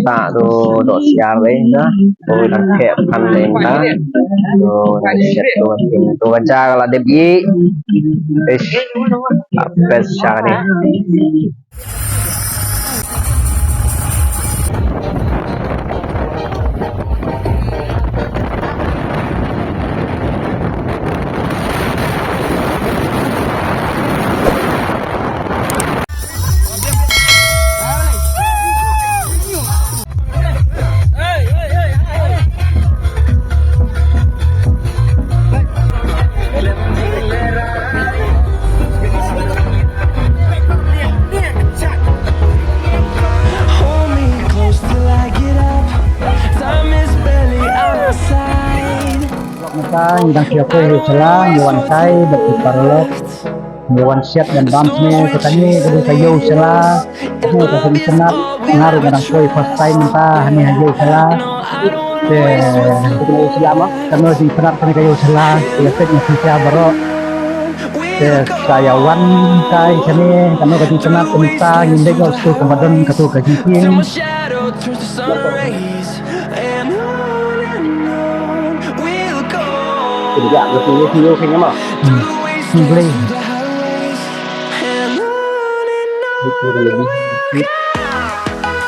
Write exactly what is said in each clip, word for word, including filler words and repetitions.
Ta tu dok siar dei na. Tu dang kep kan dei ta. Tu dang siar tu. Tu ka ja ka la dep i. Ish. Best siar ni. Hold me close till I get up. Time is barely on our side. Mynta ngi dang shu poi ha sla, ngi wan kai bad ki paralok. Ngi wan shet ban bam sne, ka kane ka dei ka ïew sla. Ka dei ka sla. Nga ruh nga dang poi first time mynta hangne ha ïew sla. Te kano jingpynat kane ka ïew sla, ïa peit nga shisha baroh. Te sa ïa wan kai kane, kano ka jingpynat, mynta ngin leit noh sha ka madan, kato ka jingkieng.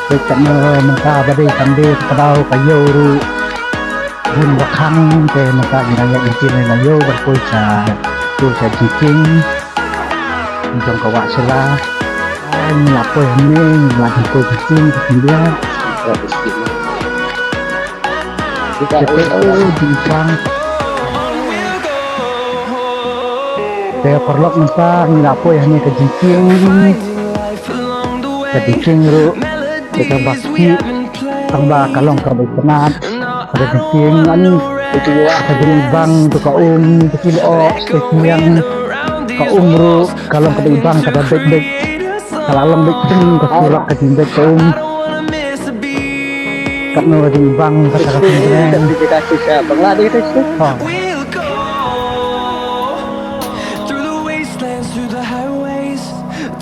Peit katno mynta ba dei Sunday, ka daw ka ïew ruh bun ba khang, te mynta ngi dang ïaid lynti na ïew ban poi sha, poi sha jingkieng jong ka wah sla. Ngi la poi hangne, ngi la poi jingkieng ka khyndiat. Te peit, oh, jingpang. Te paralok, mynta ngi la poi hangne ka jingkieng. Ka jingkieng ruh te kaba sih, tang ba ka long kaba itynnad. Ka jingkieng, ani, ka jingbang, to ka um, to ki lyoh, to ki ïing. Ka um ruh ka long kaba ibang, kaba beit beit. Ka la long beit pynban ka surok ka jingbeit ka um. Katno ka jingbang, kata ka jingbang. Ha. Through the wastelands, through the highways,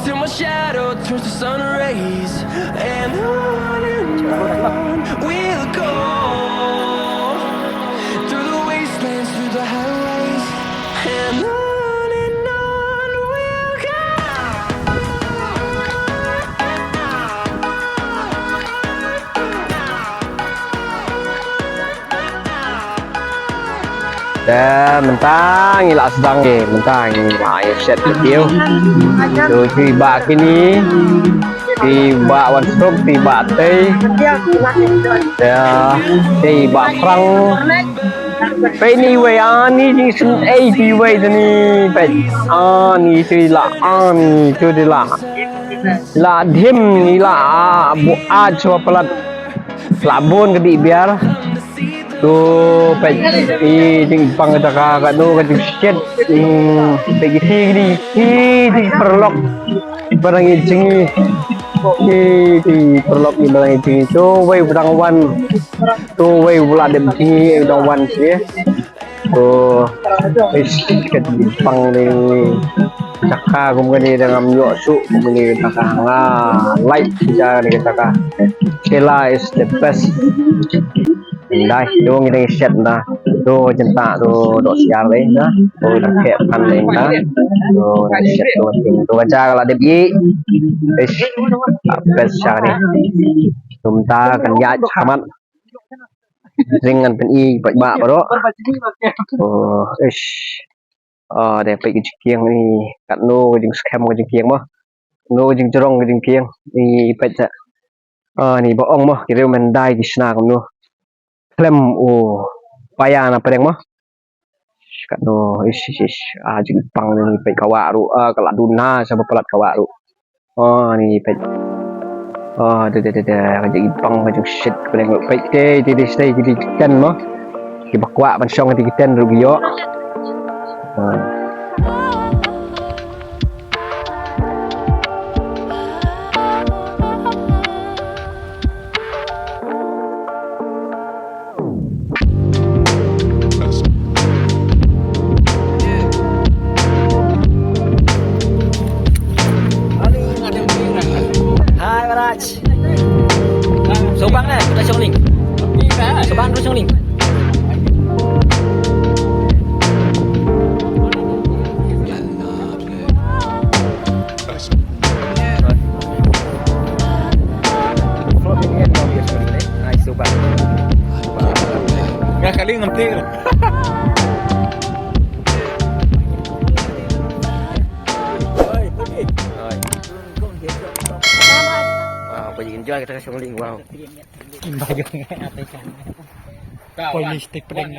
till my shadow turns to sun rays. And on and on we'll go. Through the wastelands, through the highways, and on and on we'll go. Te mynta ngi la sdang, eh, mynta ngi la ïa shet video. To ki bah kine, ki bah Wansuk, ki bah Tei. Te, ki bah Prang. Peit ni wei, ani jingsngewsih wei te ni, peit. Ani te la, ani te la. La dhim ni la, ah, bu, ah, chwa palat. La bun ka dih biar. To peit, i jingbang ka jaka, katno ka jingshet. Hmm, peit kiti, kiti, kiti paralok ba dang ïa jngi. Kiti paralok ba dang ïa jngi. To wei ba dang wan. To wei ba la dep jngi, ba dang wan seh. To, ish, ka jingbang ni. Jaka kum kane dang ngam ïoh shuh, kum kane jaka nga like ja kane jaka. Shella is the best. Dai, to ngi dang shet na. To jynta to dok siar dei na. To dang kep kan dei na. To shet to, to ka ja ka la dep ïa. Ish, best ja kane. To mynta kan ïa shamat. Jing ngan pyni paidbah baroh. Oh, ish. Ah, dei peit ka jingkieng ni, katno ka jingskhem ka jingkieng mo. Katno ka jingjrong ka jingkieng. Ni peit sa. Ah, ni ba ong mo, ki riew Mandai ki shna kumno. Khlem u paya na pdeng mo. Katno, ish, ish, ish. Ah, jingpang ni peit ka wah ruh. Ah, ka la duna sa ba palat ka wah ruh. Oh, ni peit. Oh, da, da, da, da. Ka jingpang ka jingshet ka dang peit te, te, te, te, te, te, ten mo. Ki ba kwah ban shong te ki ten ruh ki ïoh. Ah. Hai, Maharaj. Sopang Shongling. Sa ban ruh Shongling. Vlog ini kan mau dia Shongling ni. Ai, sobat. Nga kali ngerti. Oi, oi. Wow, kau enjoy kita ke Shongling, wow. Bayang, eh, apa itu? Police stick pedang.